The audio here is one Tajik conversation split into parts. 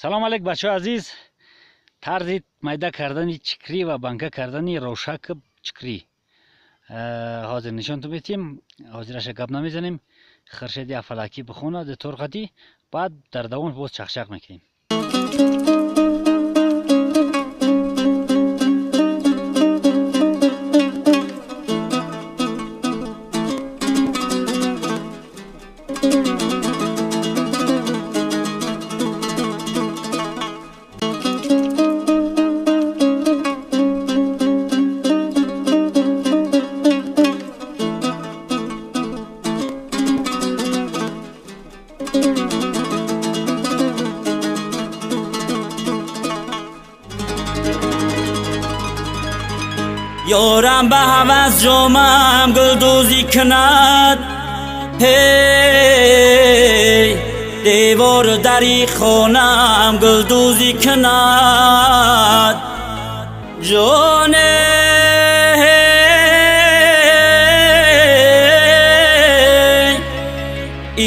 Салом алейк, бачаҳои азиз. Тарзи майда кардани чикрӣ ва банка кардани рошак чикрӣ ҳозир нишонтон метиҳем. Ҳозираша гап намезанем. Хуршеди афалакӣ бихонад торқатӣ, баъд дар давом боз чақчақ мекунем. Ёрам ба ҳавас ҷомам гулдӯзӣ кунад, ҳей, девору дари хонам гулдӯзӣ кунад. Ҷоне,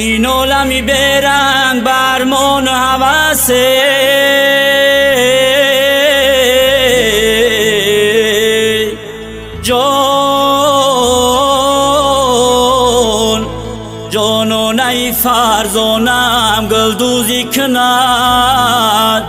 ин олами беранг бармону ҳавасе. Ҷон, ҷононаи фарзонам гулдӯзӣ кунад.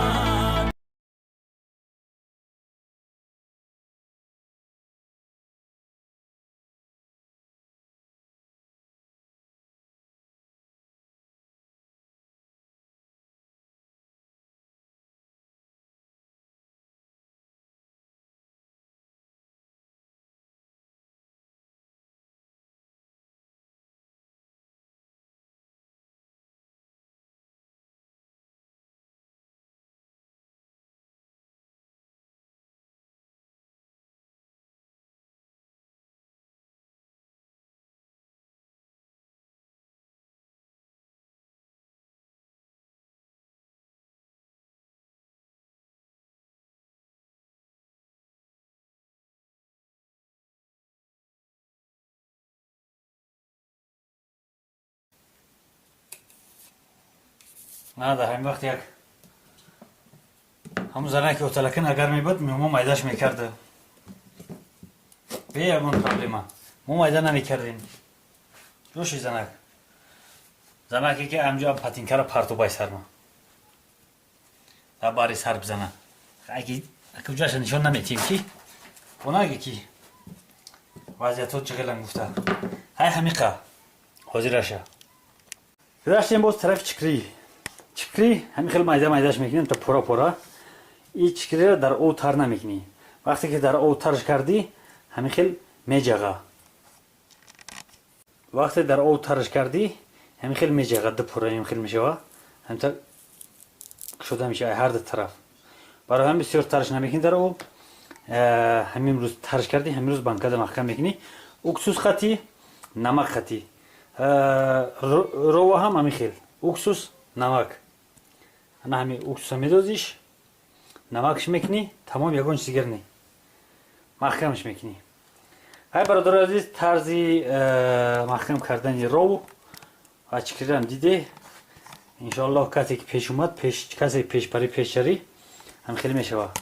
На, дар ҳамин вақт як ҳамун занаки оталакин агар мебуд, мо майдаш мекарда бе ягон проблема. Мо майда намекардем. Ҷоши занак, занаке ки ҳамҷо патинкара партубай сарма дар бари сар бизана. Акуҷаша нишон наметиҳем, ки онаге ки вазъиятҳо чиғелан гуфта. Ҳай, ҳамиқа ҳозираша гузаштем боз тарафи чикрӣ. Чикрӣ ҳамин хел майда майдаш мекунем то пора пора. И чикриро дар об тар намекунӣ. Вақте ки дар об тарш кардӣ, ҳамин хел меҷаға. Вақте дар об тарш кардӣ, ҳамин хел меҷаға, ду пора ҳамин хел мешава, ҳаминтар кушода мешава ҳар ду тараф. Барои ҳамин бисёр тарш намекунӣ дар об. Ҳамин рӯз тарш кардӣ, ҳамин рӯз банкада маҳкам мекунӣ. Уксус хати, намак хати, рова ҳам ҳамин хел уксус, намак. Ана ҳами уксуса медозиш, намакш мекунӣ, тамом, ягон чиз дигар не, маҳкамш мекунӣ. Ҳай, бародари азиз, тарзи маҳкам кардани ров ва чикрирам диде. Иншоаллоҳ, касе ки пеш омад, касе пешпарӣ, пешчарӣ ҳам хеле мешава.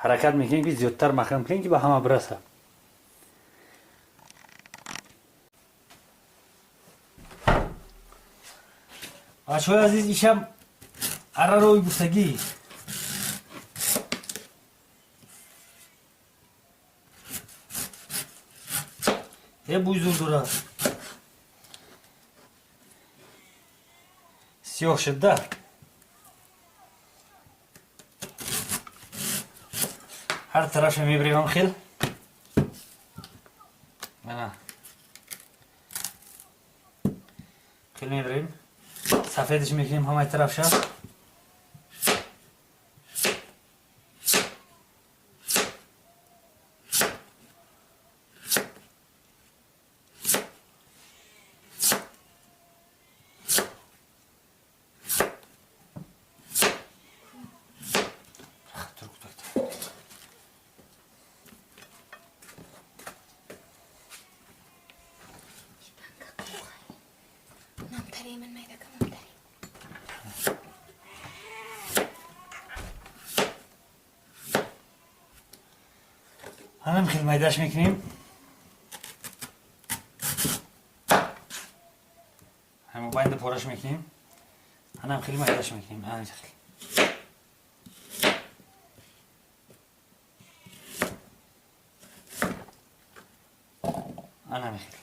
Ҳаракат мекунем, ки зиёдтар маҳкам кунем, ки ба ҳама бираса. Бачаҳои азиз, ишам арарои гуфтагӣ. Е, бӯй зур дорад. Сиёҳ шуд да. Ҳар тарафша мебирем хел. Ана, хел мебирем, сафедаш мекунем ҳамаи тарафша. Мамтари, ман майда камамтари. Ҳанам хел майдаш мекунем. Ҳама байнда пораш мекунем. Ҳанам хеле майдаш мекунем. Ҳанам хел. Анам хел.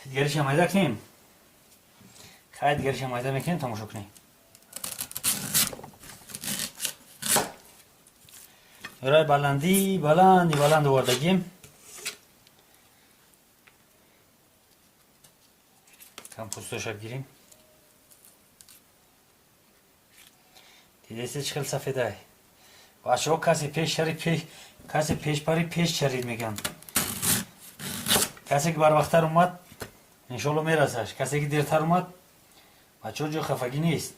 Дигаришам майда кунем. Хай, дигаришам майда мекунем, тамошо кунем. Рай баландӣ, баланди, баланд овардагим. Кам пӯстоша бигирем. Дидеси, чӣ хел сафедай. Бачаҳо, касе пеш чарид, пеш, касе пешпари пеш чарид меган. Касе ки барвақттар омад, иншолло мерасаш. Касе ки дертар омад, бачаҳо, ҷои хафагӣ нест.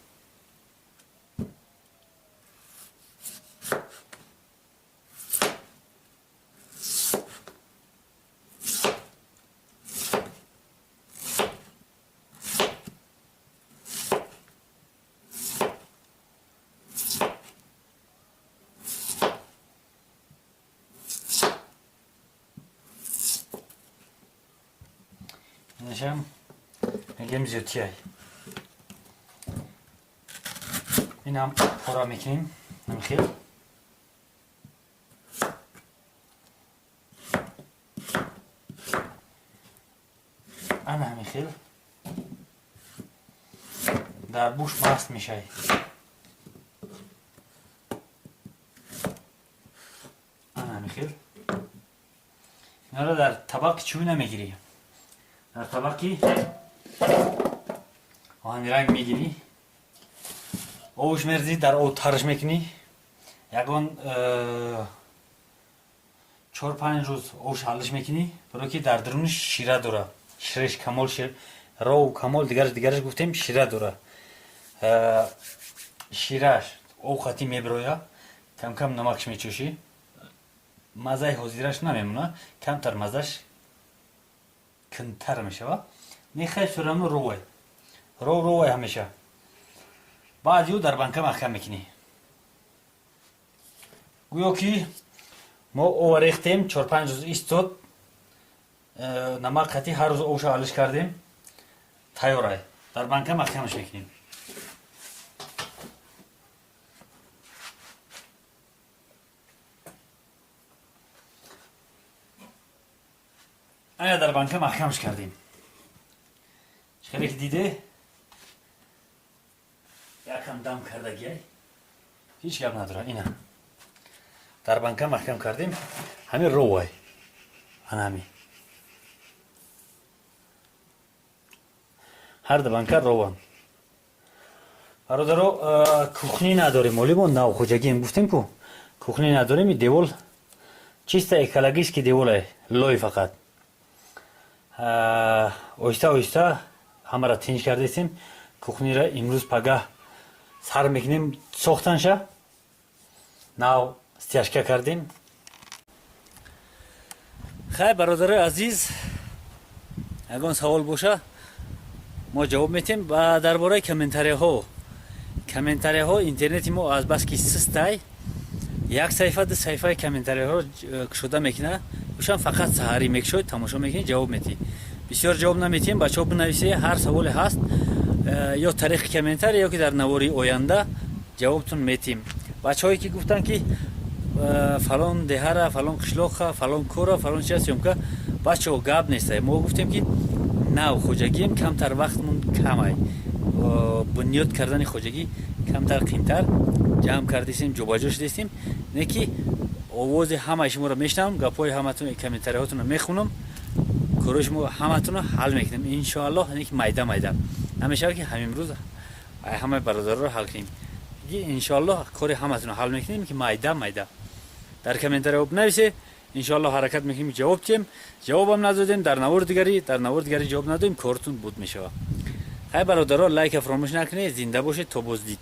Инашам мегем зиёдтияй. Инам пора мекунем. Намхел. Ана ҳамин хел. Дар буш маст мешавӣ. Ана ҳамин хел. Инро дар табақи чӯбӣ намегирӣ. Дар табақи оҳанранг мегирӣ. Овуш мерзӣ, дар об тарш мекунӣ. Ягон 4-5 рӯз овуш ҳаллиш мекунӣ, барое ки дар даруниш шира дора. Шириш камол шир, ров камол дигараш дигараш гуфтем, шира дора. Шираш об хати мебироя, кам-кам намакш мечӯшӣ. Маззаи ҳозираш намемона, камтар маззаш кунтар мешавад. Нехай всё равно ровай. Ров ровай ҳамеша. Баъди ӯ дар банка маҳкам мекунӣ. Гӯё ки мо ова рехтем, 4-5 рӯз истод, намак қати ҳар рӯз овша алиш кардем, тайёрай. Дар банка маҳкамаш мекунем. Ая, дар банка маҳкамаш кардем. Чӣ хеле ки диде, якам дам кардагиай, ҳеҷ гап надорад. Ина дар банка маҳкам кардем. Ҳамин ровай, ана ҳамин ҳар ду банка рован. Бародаро, кухни надорем, оли мо нав хоҷагием, гуфтем ку, кухни надорем. И девол чисто экологический деволай, лой фақат. Оҳиста оҳиста ҳамаро тинҷ кардестем. Кухнира имрӯз пагаҳ сар мекунем сохтанша. Нав стяжка кардем. Хай, бародарои азиз, ягон савол боша, мо ҷавоб метем. Ва дар бораи комментарияҳо, комментарияҳо, интернети мо азбаски систай, як саҳифа, ду саҳифаи комментарияҳоро кушода мекунад. Ушам фақат саҳарӣ мекушоед, тамошо мекунед, ҷавоб метиҳед. Бисёр ҷавоб наметиҳем. Бачаҳо, бинависед, ҳар саволе ҳаст, ё тариқи комментария, ё ки дар навори оянда ҷавобтон метиҳем. Бачаҳое ки гуфтанд, ки фалон деҳара, фалон қишлоқа, фалон кора, фалон чиа съёмка, бачаҳо, гап нестай. Мо гуфтем, ки нав хоҷагием, камтар вақтмон камай. Бунёд кардани хоҷагӣ камтар қимтар, ҷамъ кардистем, ҷобаҷо шудистем. Не ки овози ҳамаи шуморо мешунавам, гапҳои ҳаматон, комментариҳотонро мехонам, корои шумо ҳаматонро ҳал мекунем, иншоаллоҳ. Не ки майда майда намешавад, ки ҳамин рӯз ҳамаи бародарро ҳал кунем. Иншоаллоҳ, кори ҳаматонро ҳал мекунем, ки майда майда дар комментариҳо бинависед. Иншоаллоҳ, ҳаракат мекунем, ҷавоб диҳем. Ҷавобам надодем, дар навори дигари, дар навори дигари ҷавоб надодем, кортон буд мешавад. Хай, бародаро, лайка фаромӯш накунед. Зинда бошед, то боздид.